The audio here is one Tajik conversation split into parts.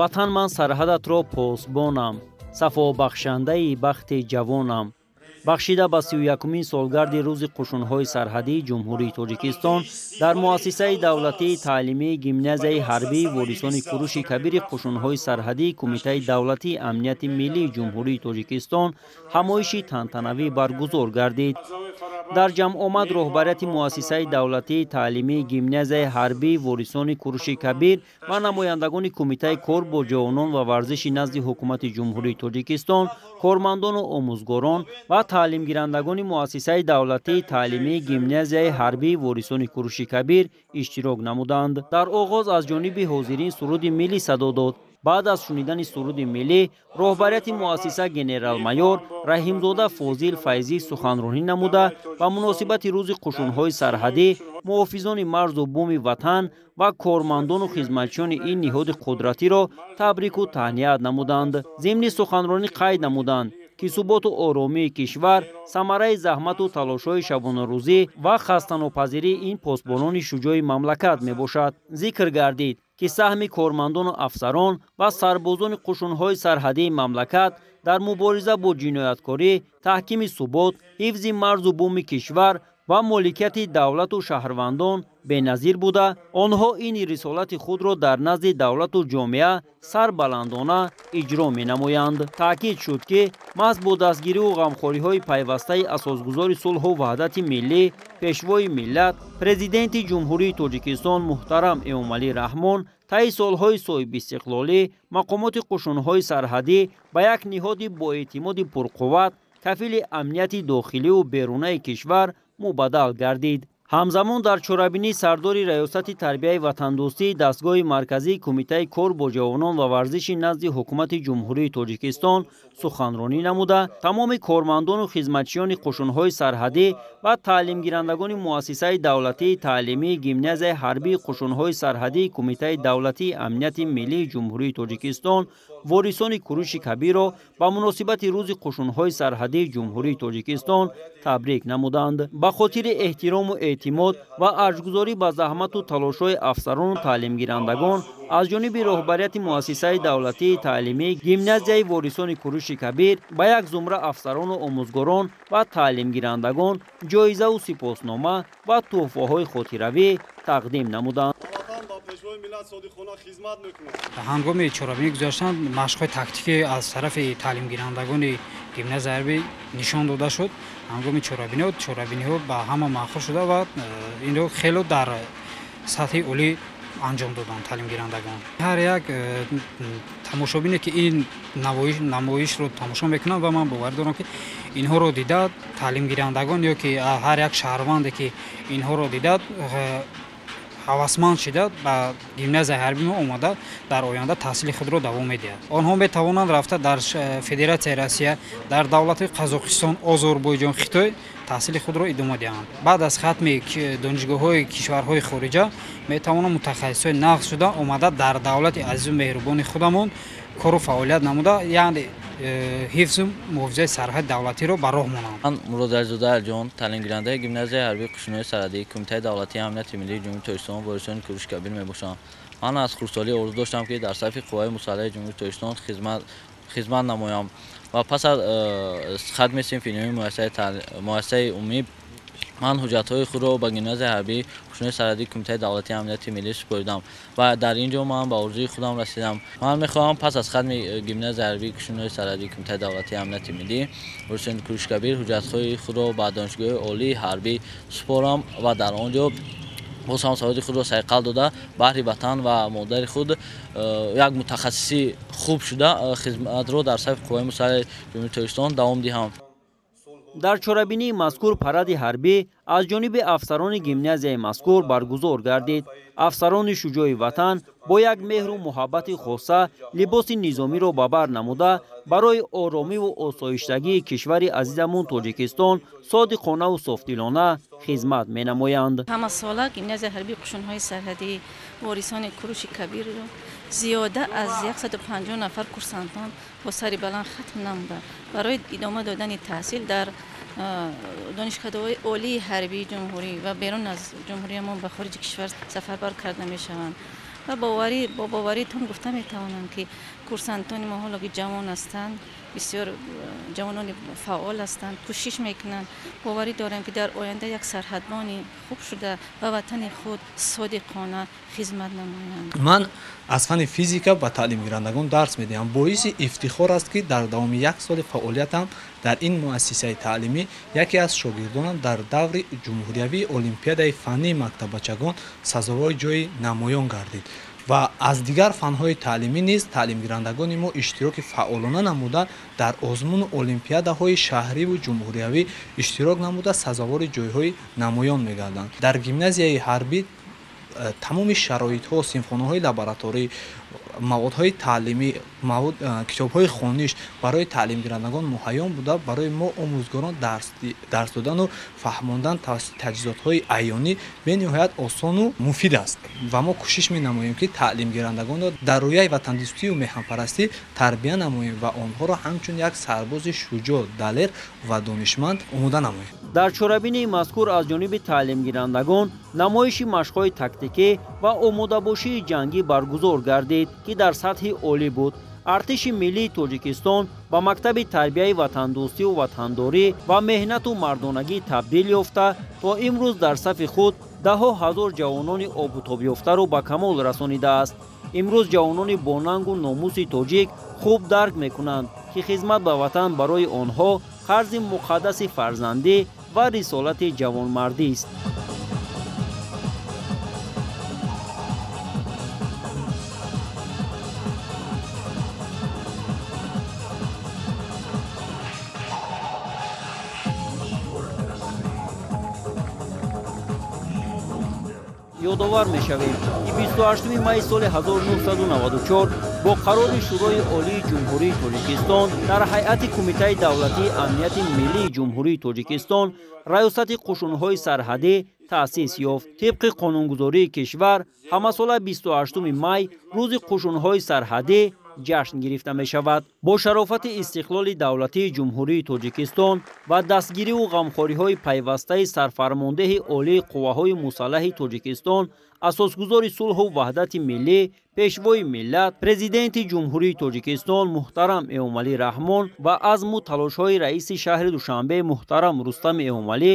Ватан, ман сарҳадатро посбонам, сафобахшандаи бахти ҷавонам. Бахшида ба 31-умин солгарди Рӯзи қушунҳои сарҳадии Ҷумҳурии Тоҷикистон дар муассисаи давлатии таълимии гимназияи ҳарбии ворисони Куруши Кабири қушунҳои сарҳадии Кумитаи давлатии амнияти миллии Ҷумҳурии Тоҷикистон ҳамоиши тантанавӣ баргузор гардид. Дар ҷамъомад роҳбарияти муассисаи давлатии таълимии гимназияи ҳарбии ворисони Куруши Кабир ва намояндагони Кумитаи кор бо ҷавонон ва варзиши назди Ҳукумати Ҷумҳурии Тоҷикистон, кормандону омӯзгорон ва таълимгирандагони муассисаи давлатии таълимии гимназияи ҳарбии ворисони Куруши Кабир иштирок намуданд. Дар оғоз аз ҷониби ҳозирин суруди миллӣ садо дод. Баъд аз шунидани суруди миллӣ роҳбарияти муассиса генерал-майор Раҳимзода Фозил Файзӣ суханронӣ намуда, ба муносибати Рӯзи қушунҳои сарҳадӣ муҳофизони марзу буми ватан ва кормандону хизматчиёни ин ниҳоди қудратиро табрику таҳният намуданд. Зимни суханронӣ қайд намуданд, ки суботу оромии кишвар самараи заҳмату талошҳои шабонарӯзӣ ва хастанопазирии ин посбонони шуҷои мамлакат мебошад. Зикр гардид, ки саҳми кормандону афсарон ва сарбозони қушунҳои сарҳадии мамлакат дар мубориза бо ҷинояткорӣ, таҳкими субот, ҳифзи марзу буми кишвар ва моликияти давлату шаҳрвандон беназир буда, онҳо ин рисолати худро дар назди давлату ҷомеа сарбаландона иҷро менамоянд. Таъкид шуд, ки маҳз бо дастгириву ғамхориҳои пайвастаи асосгузори сулҳу ваҳдати миллӣ, Пешвои миллат, Президенти Ҷумҳурии Тоҷикистон муҳтарам Эмомалӣ Раҳмон таи солҳои соҳибистиқлолӣ мақомоти қушунҳои сарҳадӣ ба як ниҳоди боэътимоди пурқувват, кафили амнияти дохиливу берунаи кишвар мубаддал гардид. Ҳамзамон дар чорабинӣ сардори Раёсати тарбияи ватандӯстии дастгоҳи марказии Кумитаи кор бо ҷавонон ва варзиши назди Ҳукумати Ҷумҳурии Тоҷикистон суханронӣ намуда, тамоми кормандону хизматчиёни қушунҳои сарҳадӣ ва таълимгирандагони муассисаи давлатии таълимии гимназияи ҳарбии қушунҳои сарҳадии Кумитаи давлатии амнияти миллии Ҷумҳурии Тоҷикистон ворисони Куруши Кабирро ба муносибати Рӯзи қушунҳои сарҳадии Ҷумҳурии Тоҷикистон табрик намуданд. Ба хотири эҳтирому эътимод ва арҷгузорӣ ба заҳмату талошҳои афсарону таълимгирандагон аз ҷониби роҳбарияти муассисаи давлатии таълимии гимназияи ворисони Куруши Кабир ба як зумра афсарону омӯзгорон ва таълимгирандагон ҷоизаву сипоснома ва тӯҳфаҳои хотиравӣ тақдим намуданд. Ҳангоми чорабинӣ гузаштан машқҳои тактикӣ аз тарафи таълимгирандагони гимназияи ҳарбӣ нишон дода шуд. Ҳангоми чорабиниҳо ба ҳама маъқул шуда ва инро хело дар сатҳи олӣ анҷом доданд таълимгирандагон. Ҳар як тамошобине, ки ин намоишро тамошо мекунанд, ва ман боварӣ дорам, ки инҳоро дида таълимгирандагон ё ки ҳар як шаҳрванде, ки инҳоро дида, ҳавасманд шида, ба гимназияи ҳарбӣ мо омада, дар оянда таҳсили худро давом медиҳад. Онҳо метавонанд рафта дар Федератсияи Россия, дар давлатҳои Қазоқистон, Озарбойҷон, Хитой таҳсили худро идома диҳанд. Баъд аз хатми донишгоҳҳои кишварҳои хориҷа метавонанд мутахассисҳои нағз шуда омада, дар давлати азизу меҳрубони худамон кору фаъолият намуда, яъне ҳифзу муҳофизаи сарҳади давлатиро ба роҳ монанд. Ман Муродализода Алиҷон, таълимгирандаи гимназияи ҳарбии қушунҳои сарҳадии Кумитаи давлатии амнияти миллии Ҷумҳурии Тоҷикистон ворисони Куруши Кабир мебошам. Ман аз хурдсолӣ орзу доштам, ки дар сафи қувваҳои мусаллаҳи Ҷумҳурии Тоҷикистон хизмат намоям ва пас аз хатми синфи нӯҳуми муассисаи умумӣ ман ҳуҷҷатҳои худро ба гимназияи ҳарбии қушунҳои сарҳадии Кумитаи давлатии амнияти миллӣ супоридам ва дар ин ҷо ман ба орзуи худам расидам. Ман мехоҳам пас аз хатми гимназияи ҳарбии қушунҳои сарҳадии Кумитаи давлатии амнияти миллӣ ворисони Куруши Кабир ҳуҷҷатҳои худро ба донишгоҳи олии ҳарбӣ супорам ва дар он ҷо боз ҳам саводи худро сайқал дода, баҳри ватан ва модари худ як мутахассиси хуб шуда, хизматро дар сафи қувваҳои мусаллаҳи Ҷумҳурии Тоҷикистон давом диҳам. Дар чорабинии мазкур паради ҳарбӣ аз ҷониби афсарони гимназияи мазкур баргузор гардид. Афсарони шуҷои ватан бо як меҳру муҳаббати хоса либоси низомиро ба бар намуда, барои оромиву осоиштагии кишвари азизамон Тоҷикистон содиқонаву софдилона хизмат менамоянд. Ҳамасола гимназияи ҳарбии қушунҳои сарҳадии ворисони Куруши Кабирро зиёда аз 150 нафар курсантон бо сари баланд хатм намуда, барои идома додани таҳсил дар донишкадаҳои олии ҳарбии ҷумҳурӣ ва берун аз ҷумҳуриямон ба хориҷи кишвар сафарбар карда мешаванд. Ва бо боварии том гуфта метавонам, ки курсантони мо ҳоло ки ҷавон ҳастанд, бисёр ҷавонони фаъол ҳастанд, кӯшиш мекунанд. Боварӣ дорем, ки дар оянда як сарҳадбони хуб шуда ба ватани худ содиқона хизмат намоянд. Ман аз фанни физика ба таълимгирандагон дарс медиҳам. Боиси ифтихор аст, ки дар давоми як соли фаъолиятам дар ин муассисаи таълимӣ яке аз шогирдонам дар даври ҷумҳуриявии олимпиадаи фаннии мактаббачагон сазовори ҷойи намоён гардид ва аз дигар фанҳои таълимӣ низ таълимгирандагони мо иштироки фаъолона намуда, дар озмуну олимпиадаҳои шаҳриву ҷумҳуриявӣ иштирок намуда, сазовори ҷойҳои намоён мегарданд. Дар гимназияи ҳарбӣ тамоми шароитҳо, синфхонаҳои лабораторӣ, маводҳои таълимӣ, китобҳои хониш барои таълимгирандагон муҳайён буда, барои мо омӯзгорон дарс додану фаҳмондан тавассути таҷҳизотҳои аёнӣ бениҳоят осону муфид аст ва мо кӯшиш менамоем, ки таълимгирандагонро дар рӯяи ватандӯстию меҳанпарастӣ тарбия намоем ва онҳоро ҳамчун як сарбози шуҷоъ, далер ва донишманд омода намоем. Дар чорабинии мазкур аз ҷониби таълимгирандагон намоиши машқҳои тактикӣ ва омодабошии ҷангӣ баргузор гардид, ки дар сатҳи олӣ буд. Артиши миллии Тоҷикистон ба мактаби тарбияи ватандӯстию ватандорӣ ва меҳнату мардонагӣ табдил ёфта, то имрӯз дар сафи худ даҳҳо ҳазор ҷавонони обутобёфтаро ба камол расонидааст. Имрӯз ҷавонони бонангу номуси тоҷик хуб дарк мекунанд, ки хизмат ба ватан барои онҳо қарзи муқаддаси фарзандӣ ва рисолати ҷавонмардист. Ёдовар мешавем, ки 28 майи соли 1994 бо қарори Шӯрои Олии Ҷумҳурии Тоҷикистон дар ҳайати Кумитаи давлатии амнияти миллии Ҷумҳурии Тоҷикистон Раёсати қушунҳои сарҳадӣ таъсис ёфт. Тибқи қонунгузории кишвар ҳамасола 28 май рӯзи қушунҳои сарҳадӣ ҷашн гирифта мешавад. Бо шарофати истиқлоли давлатии Ҷумҳурии Тоҷикистон ва дастгириву ғамхориҳои пайвастаи сарфармондеҳи олии қувваҳои мусаллаҳи Тоҷикистон, асосгузори сулҳу ваҳдати миллӣ, пешвои миллат, президенти Ҷумҳурии Тоҷикистон муҳтарам Эмомалӣ Раҳмон ва азму талошҳои раиси шаҳри Душанбе муҳтарам Рустам Эмомалӣ,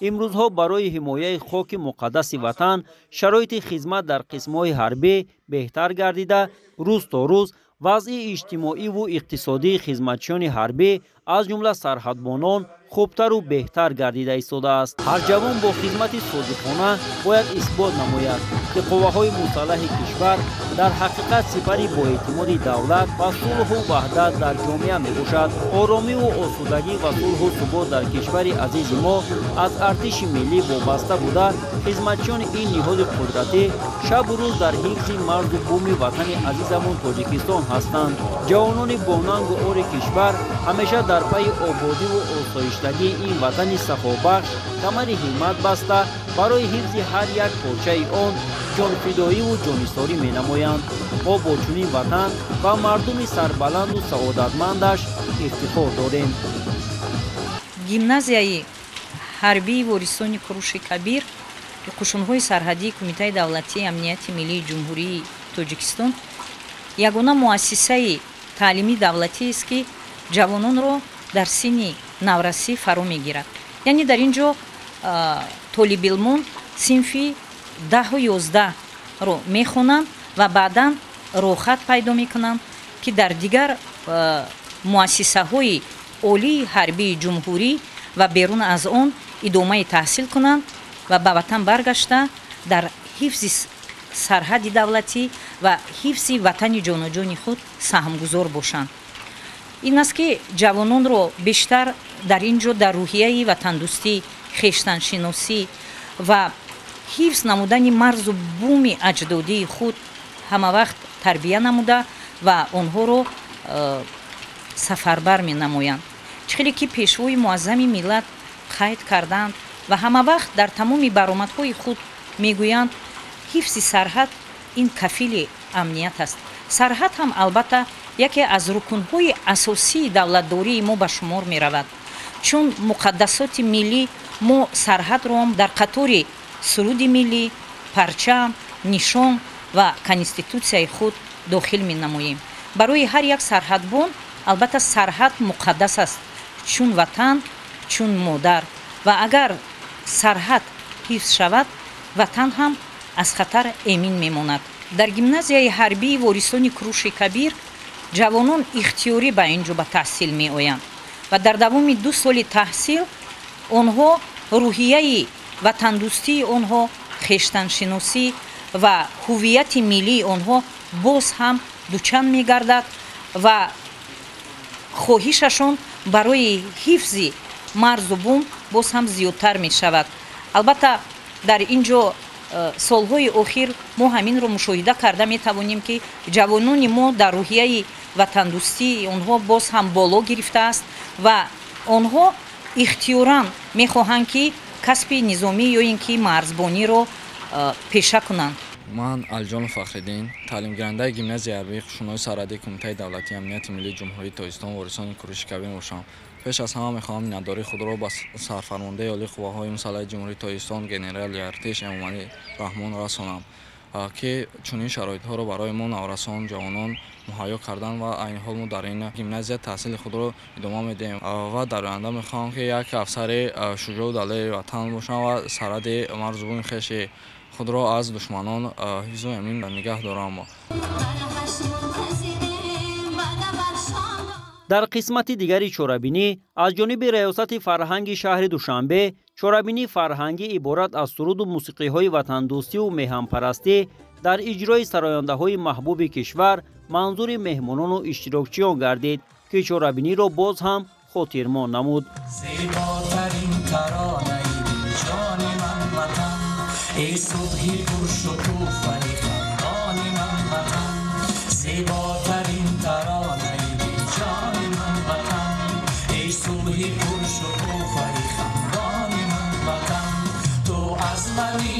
имрӯзҳо барои ҳимояи хоки муқаддаси ватан шароити хизмат дар қисмҳои ҳарбӣ беҳтар гардида, рӯз то рӯз вазъи иҷтимоиву иқтисодии хизматчиёни ҳарбӣ, аз ҷумла сарҳадбонон, хубтару беҳтар гардида истодааст. Ҳар ҷавон бо хизмати содиқона бояд исбот намояд, ки қувваҳои мусаллаҳи кишвар дар ҳақиқат сипари боэътимоди давлат ва сулҳу ваҳдат дар ҷомеа мебошад. Оромиву осудагӣ ва сулҳу субот дар кишвари азизи мо аз артиши миллӣ вобаста буда, хизматчиёни ин ниҳоди қудратӣ шабу рӯз дар ҳифзи марзу буми ватани азизамон Тоҷикистон ҳастанд. Ҷавонони бонангу ори кишвар ҳамеша дар пайи ободиву осоиштагии ин ватани сафобахш камари ҳиммат баста, барои ҳифзи ҳар як порчаи он ҷонфидоиву ҷонисорӣ менамоянд. Мо бо чунин ватан ва мардуми сарбаланду саодатмандаш ифтихор дорем. Гимназияи ҳарбии ворисони Куруши Кабир, қушунҳои сарҳадии Кумитаи давлатии амнияти миллии Ҷумҳурии Тоҷикистон ягона муассисаи таълимии давлатиест, ки ҷавононро дар синни наврасӣ фаро мегирад. Яъне дар ин ҷо толибилмон синфи 10-у 11-ро мехонанд ва баъдан роҳхат пайдо мекунанд, ки дар дигар муассисаҳои олии ҳарбии ҷумҳурӣ ва берун аз он идомаи таҳсил кунанд ва ба ватан баргашта дар ҳифзи сарҳади давлатӣ ва ҳифзи ватани ҷонуҷони худ саҳмгузор бошанд. Ин аст, ки ҷавононро бештар дар ин ҷо дар рӯҳияи ватандӯстӣ, хештаншиносӣ ва ҳифз намудани марзу буми аҷдодии худ ҳамавақт тарбия намуда ва онҳоро сафарбар менамоянд. Чӣ хеле ки пешвои муаззами миллат қайд карданд ва ҳамавақт дар тамоми баромадҳои худ мегӯянд, ҳифзи сарҳад ин кафили амният аст. Сарҳад ҳам албатта яке аз рукунҳои асосии давлатдории мо ба шумор меравад, чун муқаддасоти миллӣ мо сарҳадро дар қатори суруди миллӣ, парчам, нишон ва конститутсияи худ дохил менамоем. Барои ҳар як сарҳадбон албатта сарҳад муқаддас аст, чун ватан, чун модар, ва агар сарҳад ҳифз шавад, ватан ҳам аз хатар эмин мемонад. Дар гимназияи ҳарбии ворисони Куруши Кабир ҷавонон ихтиёрӣ ба ин ҷо ба таҳсил меоянд ва дар давоми 2 соли таҳсил онҳо рӯҳияи ватандӯстии онҳо, хештаншиносӣ ва ҳуввияти миллии онҳо боз ҳам дучанд мегардад ва хоҳишашон барои ҳифзи марзу бум боз ҳам зиёдтар мешавад. Албатта дар ин ҷо солҳои охир мо ҳаминро мушоҳида карда метавонем, ки ҷавонони мо дар рӯҳияи ватандӯстии онҳо боз ҳам боло гирифтааст ва онҳо ихтиёран мехоҳанд, ки касби низомӣ ё ин ки марзбониро пеша кунанд. Ман Алиҷонов Фахриддин, таълимгирандаи гимназияи ҳарбии қушунҳои сарҳадии Кумитаи давлатии амнияти миллии Ҷумҳурии Тоҷикистон ворисони Куруши Кабир мебошам. Пеш аз ҳама мехоҳам миннатдории худро ба сарфармондаи олии қувваҳои мусаллаҳи Ҷумҳурии Тоҷикистон генерали артиш Эмомалӣ Раҳмон расонам, ки чунин шароитҳоро барои мо наврасон, ҷавонон муҳайё карданд ва айни ҳол мо дар ин гимназия таҳсили худро идома медиҳем ва дар оянда мехоҳам, ки як афсари шуҷоъу далери ватан бошам ва сарҳади марзу буми хеши худро аз душманон ҳифзу эмин нигаҳ дорам. Дар қисмати дигари чорабинӣ аз ҷониби раёсати фарҳанги шаҳри Душанбе чорабинии фарҳангӣ иборат аз суруду мусиқиҳои ватандӯстиву меҳанпарастӣ дар иҷрои сарояндаҳои маҳбуби кишвар манзури меҳмонону иштирокчиён гардид, ки чорабиниро боз ҳам хотирмон намуд. Зеботарин таронаи дилҷони ман ватан, эй субҳи пуршукуфаи хандони ман ватан, зеботарин таронаи дилҷони ман ватан, эй субҳи пуршукуфаи хандони ман ватан, ту аз мани